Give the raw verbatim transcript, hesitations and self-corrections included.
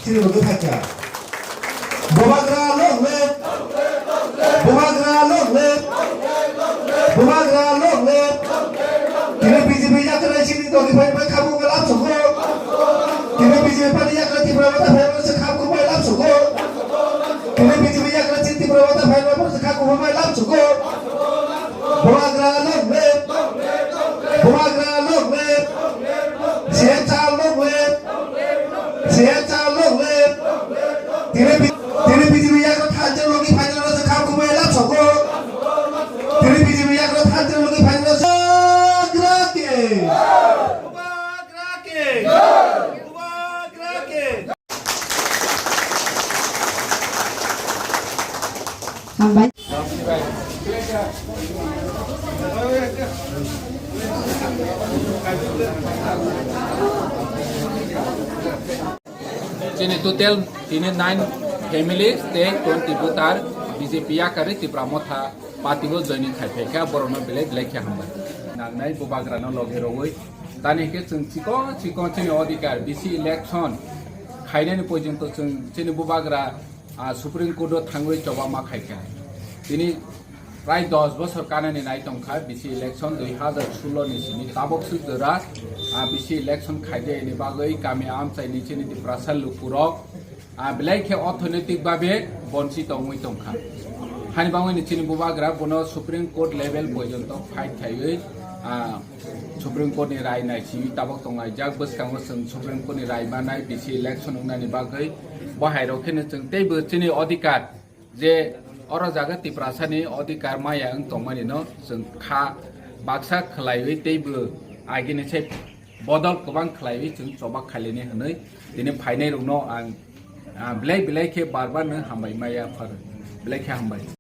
Chini bo khe thakya. Bubagra long live! Bubagra long live! Bubagra long live! Tini B J P yakra chini dogwi phai bai khabu bai lab sokho. Tini B J P pani yakra Tipra Motha phai bai se khabu bai lab sokho. Tini B J P yakra chini Tipra Motha phai bai se khabu bai lab sokho. Bubagra long live! Bubagra long live! C M sir long live! C M sir long live! Tini bi-, tini B J P yakra thanjak logi final rasa kham kumai lab sokho. Tini B J P yakra thanjak logi final rasa Bubagra ke. Bubagra ke. Bubagra ke. Hambai. Chini total tini nine family tei twenty voter B J P yakarwi Tipra Motha party o joining khai phaikha, borokno belai belai khe hambai. Nangnai Bubagrano logi rogwi tani khe chwng chikon chikon chini odhikar B C election khainani porjonto chwng chini Bubagra, ah, Supreme Court o thangwi choba ma khaikha. Tini prai dos bosor kanani nai tongkha B C election dui hazar sullo ni simi tabok suk jora, ah, B C election khaide ni bagwi kami amchai ni chini Tiprasa lukurok, ah, belai khe orthonoitik babe bonchi tongwi tongkha. Hani bagwi ni chini Bubagra bono Supreme Court level porjonto fight khaiwi, ah, Supreme Court ni rai nai simi tabok tonglaijak. Bwskango chwng Supreme Court ni rai manai B C election wngnani bagwi bo hai rok kheno chwng teibo chini odhikar je oro jaga Tiprasani odhikar maya wng tongmani no chwng kha baksa khwlaiwi teibo agini se bodol kwbang khwlaiwi chwng choba khailini hwnwi tini phainai rokno ang, ah, belai belai khe bar bar no hambai maya phar belai khe hambai.